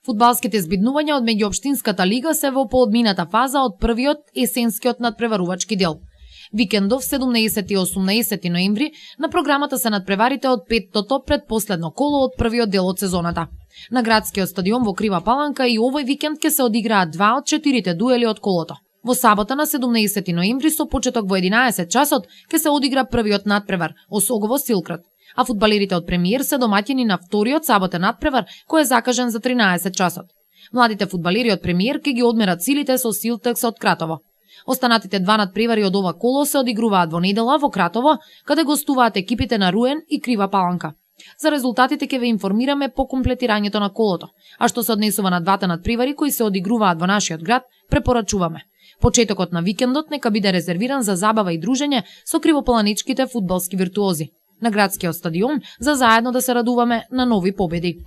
Фудбалските збиднувања од меѓуопштинската лига се во поодмината фаза од првиот есенскиот надпреварувачки дел. Викендов 17 и 18 ноември на програмата се надпреварите од петтото предпоследно коло од првиот дел од сезоната. На градскиот стадион во Крива Паланка и овој викенд ќе се одиграат 2 од 4 дуели од колото. Во сабота на 17 ноември со почеток во 11 часот ќе се одигра првиот надпревар Осогово Силкрат, а фудбалерите од Премиер се домаќини на вториот саботен надпревар кој е закажан за 13 часот. Младите фудбалери од Премиер ќе ги одмерат силите со Силтекс од Кратово. Останатите 2 надпревари од ова коло се одигруваат во недела во Кратово, каде гостуваат екипите на Руен и Крива Паланка. За резултатите ќе ве информираме по комплетирањето на колото, а што се однесува на двата надпревари кои се одигруваат во нашиот град, препорачуваме. Почетокот на викендот нека биде резервиран за забава и дружење со кривопаланичките фудбалски виртуози. На градскиот стадион за заедно да се радуваме на нови победи.